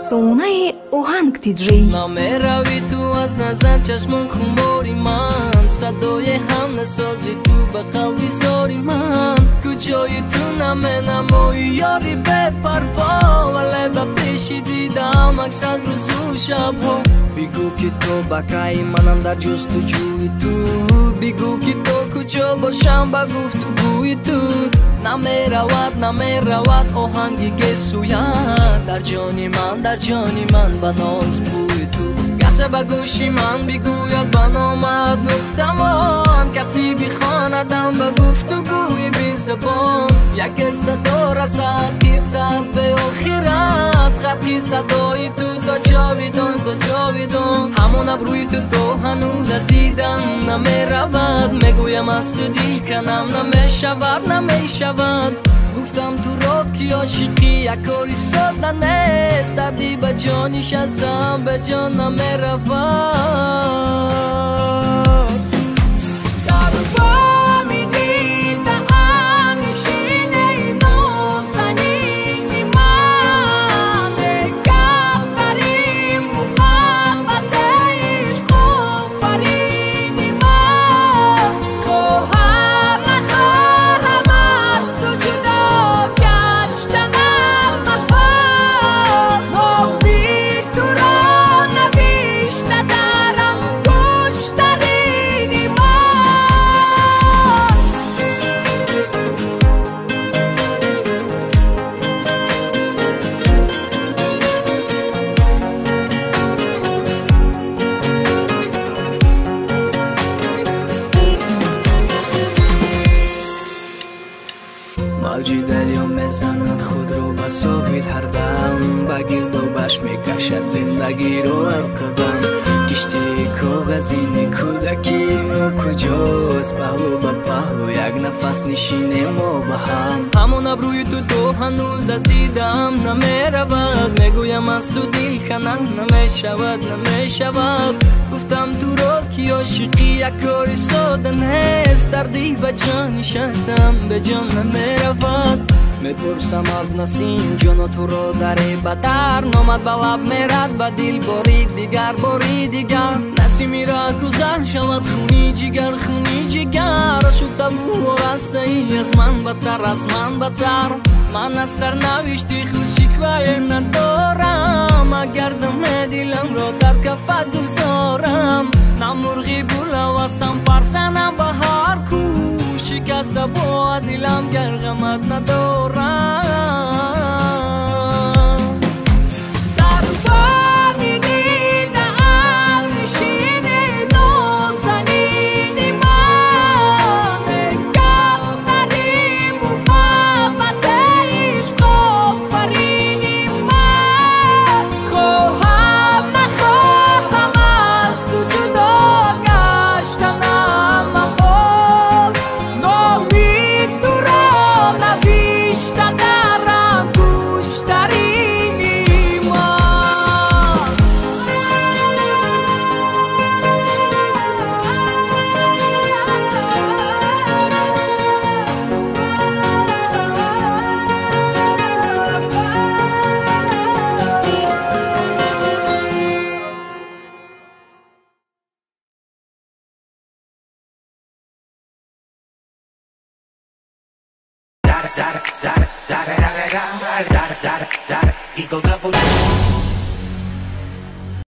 Сомонаи Оҳанг Диҷей. Намеравӣ ту аз назар, чашмон хумори ман, садои ҳам насозӣ ту ба қалби зори ман. Куҷои ту наменамоӣ, ёри бепарво, вале ба пеши дидам аксар рӯзу шабҳо. Бигӯ ки ту ба кай, манам дар ҷустуҷӯи ту. Бигӯ ки то куҷо бошам ба гуфтугӯи ту. Намеравад, намеравад оҳанги гесӯяд дар ҷони ман, дар ҷони ман ба ноз бӯи ту. Касе ба гӯши ман бигӯяд ба номат нуқтамон, касе бихонадам ба гуфтугӯи бизабон. Яке садо расад қиссат беохир аст, хатқи садои ту то ҷовидон, то ҷовидон. Ҳамон абрӯи ту то ҳанӯз аз дидам намеравад, мегӯям аз ту дил канам намешавад, намешавад. Гуфтам туро ки ошиқӣ як кори сода нест, дарди ба ҷон нишастам ба ҷон намеравад. Дар боми дидаам нишинеи нозанини ман, кафтари муҳаббати ишқофарини ман. Хоҳам нахоҳам аз ту ҷудо гаштанам маҳол, номи туро навишта дар ангуштарини ман. Мавҷи дарё мезанад худро ба соҳил ҳардам, ба гирдобаш мекашад зиндагиро ҳар қадам. Киштии коғазини кӯдакии мо куҷост? Паҳлӯ ба паҳлӯ як нафас нишинем мо ба ҳам. Ҳамон абрӯи ту то ҳанӯз аз дидам намеравад, мегӯям аз ту дил канам намешавад, намешавад. Гуфтам туро ки ошиқӣ як кори сода нест, дарди ба ҷон нишастам ба ҷон намеравад. Мепурсам аз Насим ҷоно туро даре ба дар, номат ба лаб мерад ба дил бори дигар, бори дигар. Насимира гузар шавад хуни ҷигар, хуни ҷигар. Ошуфтаву орастаи аз ман бадтар, аз ман бадтар. Ман аз сарнавишти худ шиквае надорам, агар даме диламро дар кафа гузорам. На мурғи булавасам парсанам ба ҳар кӯ, шикаста бо дилам гар ғамат надорам. Дар боми дидаам нишини нозанини ман, кавтари муҳаббати ишқофарини ман. Хоҳам нахоҳам аз ту ҷудо гаштанам маҳол, номи туро навишта дар ангуштарини ман. Eagle double.